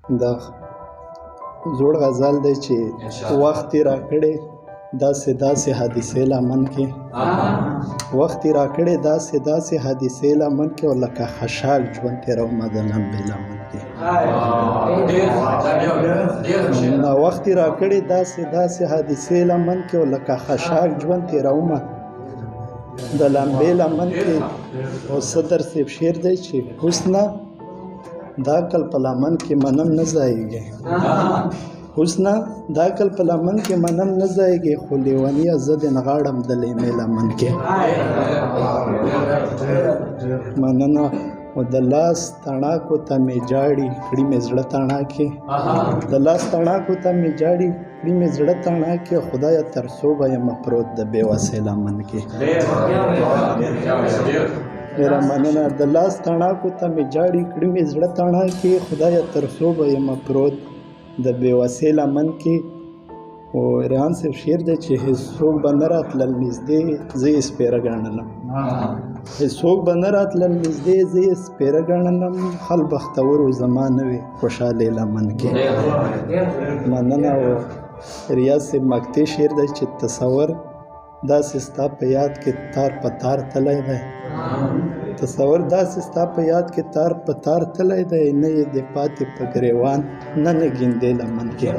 دا زوړ غزل دی چې وخت یې راکړی داسې داسې حادثې لمن کې، وخت یې راکړی داسې داسې حادثې لمن کې، او لکه خشاک ژوند تېرومه د لمبې لمن کې. نه وخت یې راکړی داسې داسې حادثې لمن کې، او لکه خشاک ژوند تېرومه د لمبې لمن کې. او صدر صاحب شعر دی چې حسنه دا عقل په لمن کې منم نه ځایږي، حسنه دا عقل په لمن کې منم نه ځایږي، خو لیونیه زه دې نغاړم د لیمې لمن کې. مننه. او د لاس تڼاکو ته مې جاړي کړي مې زړه تڼاکې، د لاس تڼاکو ته مې جاړي کړي مې زړه تڼاکې، خدایه تر څو به یمه پروت د بې وسې لمن کې. ډېره مننه. د لاس تڼاکو ته مې جاړي کړي مې زړه تڼاکې، خدایه تر څو به یمه پروت د بې وسې لمن کې. او ریحان صاحب شعر دی چې هېڅوک به نه راتلل نږدې، زه یې سپېره ګڼلم، هېڅوک به نه راتلل نږدې، زه یې سپېره ګڼلم، خل بختور و زما نه وي خوشحالې لمن کې. مننه. او ریاض صاحب مکتې شعر دی چې تصور داسې ستا په یاد کې تار په تار تللی دی، تصور داسې ستا په یاد کې تار په تار تللی دی، نه یې د پاتې په ګریوان نه نګیندې لمن کې.